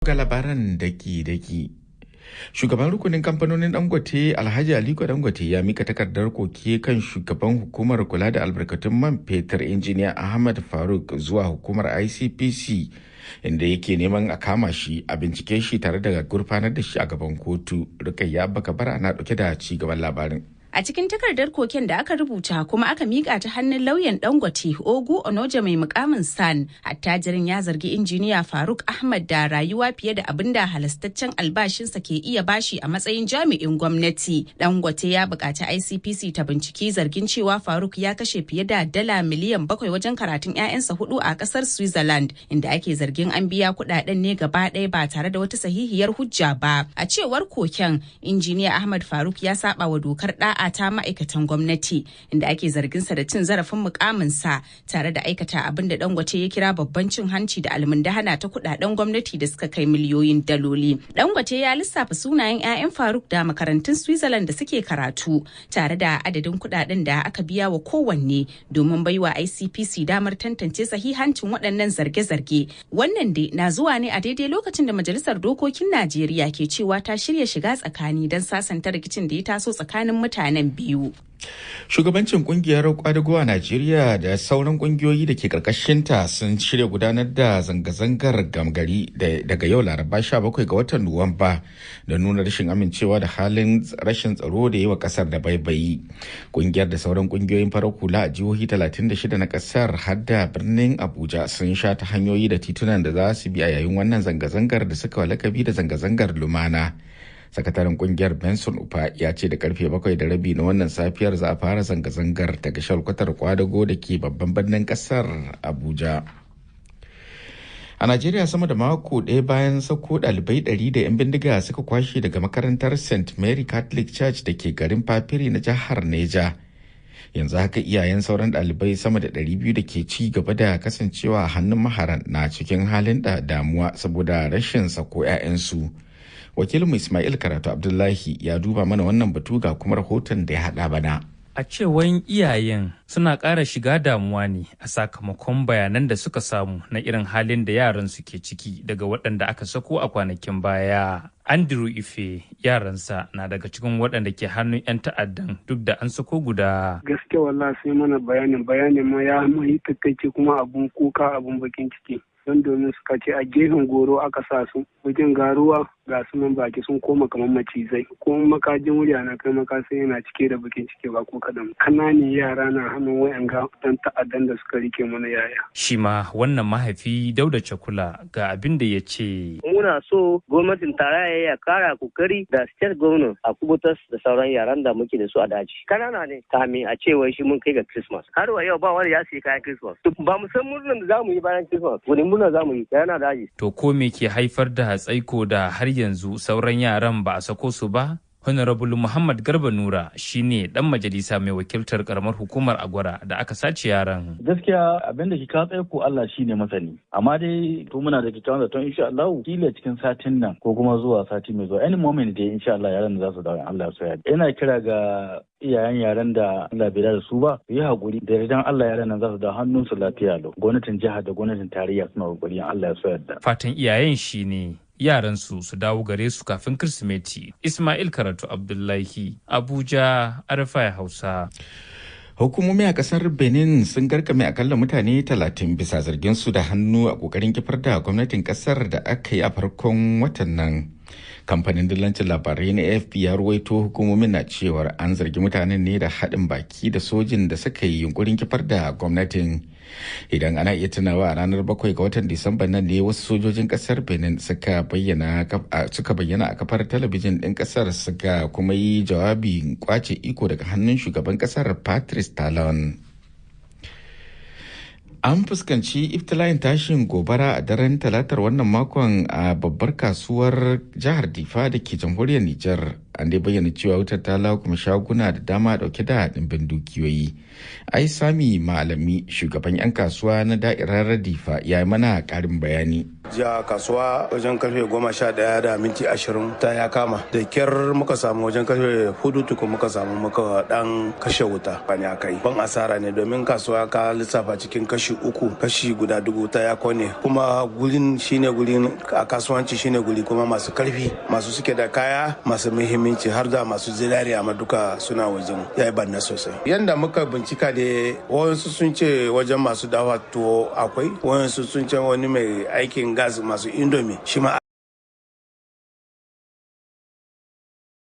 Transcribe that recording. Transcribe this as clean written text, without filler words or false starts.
Ga labaran daki-daki. Shugaban rukunin kamfanonin Dangote, Alhaji Aliko Dangote, ya mika takardar koke kan shugaban hukumar kula da albarkatun man fetur, Injiniya Ahmad Faruk, zuwa hukumar ICPC, inda yake neman a kama shi, a bincike shi tare da gurfanar da shi a gaban kotu. Rukayya Bakabara na dauke da ci gaban labarin. A cikin takardar koken da aka rubuta kuma aka mika ta hannun lauyan Dangote, Ogu Onoja mai mukamin San, attajirin ya zargi Injiniya Faruk Ahmad da rayuwa fiye da abin da halastaccen albashinsa ke iya bashi a matsayin jami'in gwamnati. Dangote ya buƙaci ICPC ta binciki zargin cewa Faruk ya kashe fiye da dala miliyan 7 wajen karatun 'ya'yansa hudu a ƙasar Switzerland, inda ake zargin an biya kuɗaɗen ne gaba ɗaya ba tare da wata sahihiyar hujja ba. A cewar koken, Injiniya Ahmad Faruk ya saba wa dokar da'a ta ma'aikatan gwamnati, inda ake zarginsa da cin zarafin mukaminsa tare da aikata abin da Dangote ya kira babban cin hanci da almundahana ta kudaden gwamnati da suka kai miliyoyin daloli. Dangote ya lissafa sunayen 'ya'yan Faruk da makarantun Switzerland da suke karatu tare da adadin kudaden da aka biya wa kowanne domin baiwa ICPC damar tantance sahihancin waɗannan zarge-zarge. Wannan dai na zuwa ne a daidai lokacin da Majalisar Dokokin Najeriya ke cewa ta shirya shiga tsakani don sasanta rikicin da ya taso tsakanin mutanen biyu. Shugabancin kungiyar kwadago a Najeriya da sauran kungiyoyi da ke karkashinta sun shirya gudanar da zanga-zangar gamgari daga yau Laraba 17 ga watan Nuwamba da nuna rashin amincewa da halin rashin tsaro da yi wa kasar da baibayi. Kungiyar da sauran kungiyoyin farar hula a jihohi 36 na kasar har da birnin Abuja sun sha ta hanyoyi da titunan da za su bi a yayin wannan zanga-zangar da suka lakabi da zanga-zangar lumana. Sakataren kungiyar Benson Upa ya ce da karfe 7:30 na wannan safiyar za a fara zanga-zangar daga shalkwatar kwadago da ke babban birnin kasar Abuja. A Najeriya, sama da mako ɗaya bayan sako ɗalibai 100 da 'yan bindiga suka kwashe daga makarantar St. Mary Catholic Church da ke garin Papiri na jihar Neja, yanzu haka iyayen sauran ɗalibai sama da 200 da ke ci gaba da kasancewa a hannun maharan na cikin halin da damuwa saboda rashin sako 'ya'yansu. Wakilinmu Ismail Karatu Abdullahi ya duba mana wannan batu, ga kuma rahoton da ya haɗa bana. A cewan iyayen, suna ƙara shiga damuwa ne a sakamakon bayanan da suka samu na irin halin da yaran suke ciki daga waɗanda aka sako a kwanakin baya. Andrew Ife, yaransa na daga cikin waɗanda ke hannun 'yan ta'addan duk da an sako guda. Gaske wallahi sai mana bayanin bayanin ma ya mahi takaici kuma abun kuka, abun bakin ciki. Don domin suka ce a gefen goro aka sa su wajen garuwa, ga su nan baki sun koma kamar macizai. Ko makajin wuri na kai maka sai yana cike da bakin ciki ba ko kadan. Kananan yara na hannun wayan ga dan ta'addan da suka rike mana yaya. Shi ma wannan mahaifi Dauda Chakula ga abin da ya ce. Muna so gwamnatin tarayya ya kara kokari da state governor a kubutar da sauran yaran da muke da su a daji. Kanana ne, kamin a ce wai shi mun kai ga Christmas. Har wa yau ba wanda ya sayi kayan Christmas. Ba mu san murnar da zamu yi bayan Christmas. Wani murna zamu yi yana daji. To ko me ke haifar da tsaiko da har yanzu sauran yaran ba a sako su ba? Honorable Muhammad Garba Nura shine dan majalisa mai wakiltar karamar hukumar Agwara da aka sace yaran. Gaskiya abin da ke kawo tsaiko, Allah shine masani. Amma dai to muna da kyakkyawan zaton insha Allah kila cikin satin nan ko kuma zuwa sati mai zuwa, any moment dai, insha Allah yaran za su dawo, Allah ya so ya. Ina kira ga iyayen yaran da Allah bai da su ba, su yi hakuri, da yardan Allah yaran nan za su dawo hannun su lafiya lau. Gwamnatin jiha da gwamnatin tarayya suna kokari, Allah ya so yarda. Fatan iyayen shine yaransu su dawo gare su kafin Kirsimeti. Ismail Karatu Abdullahi, Abuja, RFI Hausa. Hukumomi a kasar Benin sun garkame akalla mutane 30 bisa zargin su da hannu a kokarin kifar da gwamnatin kasar da aka yi a farkon watan nan. Kamfanin dillancin labarai na AFP ya ruwaito hukumomin na cewar an zargi mutanen ne da haɗin baki da sojin da suka yi yunkurin kifar da gwamnatin. Idan ana iya tunawa, a ranar 7 ga watan Disamba nan ne wasu sojojin kasar Benin suka bayyana a kafar talabijin ɗin kasar, suka kuma yi jawabi kwace iko daga hannun shugaban kasar Patrice Talon. An fuskanci iftila'in tashin gobara a daren Talatar wannan makon a babbar kasuwar jihar Difa da ke jamhuriyar Nijar. An dai bayyana cewa wutar ta kuma shaguna da dama dauke da dimbin dukiyoyi. Ai Sami Malami, shugaban 'yan kasuwa na da'irar Difa, ya yi mana karin bayani. Jiya kasuwa wajen karfe 11:20 ta ya kama. Da kyar muka samu wajen karfe 4 tukun muka samu muka dan kashe wuta. Bani aka yi. Ban asara ne domin kasuwa ka lissafa cikin kashi uku kashi guda dubu ta ya kone. Kuma gurin shine gurin a kasuwanci shine guri kuma masu karfi masu suke da kaya masu muhimmanci har da masu zinari amma duka suna wajen ya yi banna sosai. Yanda muka bincika da wayansu sun ce wajen masu dawa tuwo akwai, wayansu sun ce wani mai aikin gas masu indomi shi ma.